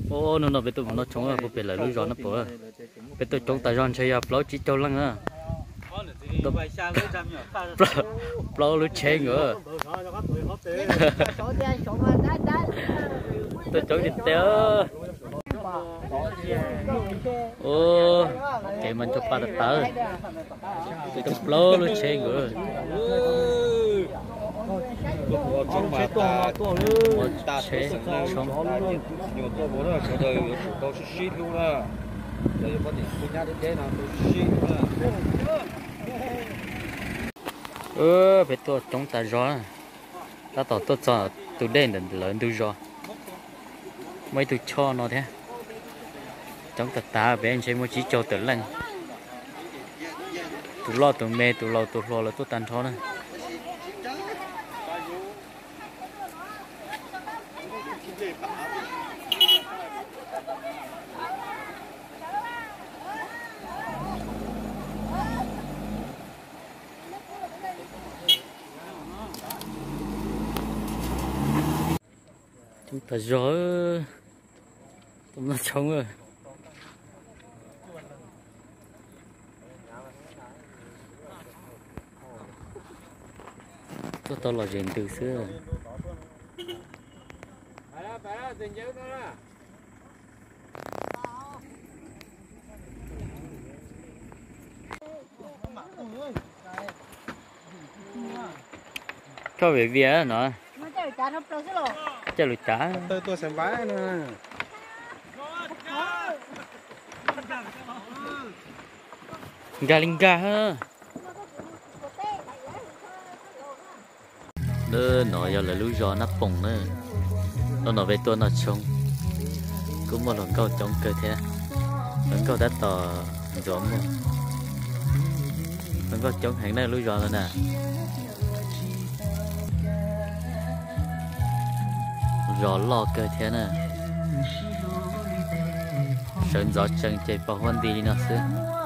Ub, hnub no peb tuaj mus noj tshoob puag pem lawv lub zos na puas. Peb tuaj coob tas zog ntshe yog plaub tsib caug leej na. Plaub lub tsheb nkaus. Tuaj coob tiag tiag. Ub, kev mas ncog pa tas tas. Tuaj coob plaub lub tsheb nkaus. Tsheb tshoob. Peb tuaj coob tas zog na. Tab tom tuaj txog tus dej ntawm lawv ntug zos. Muaj ib tug choj no thiab. Coob tas tas, peb ntshe muaj tsib caug tawm leej. Tus loj tus me, tus laus tus hluas lawv tuaj tag nrho na. Coob tas zog. Tuaj noj tshoob. Tuaj tau los zem ntws xwb. Koj vim via no. Coj lus cav. Nkag li nkag. Lub no yog lawv lub zos Nab Poom na. Lub no peb tuaj noj tshoob, kuj muaj hluas nkauj coob kawg thiab. Hluas nkauj tab tom ntxuav muag. Hluas nkauj coob heev na lub zos no na. Zos loj kawg thiab na. Sawv ntxov tsees ces pos huab nti li no xwb.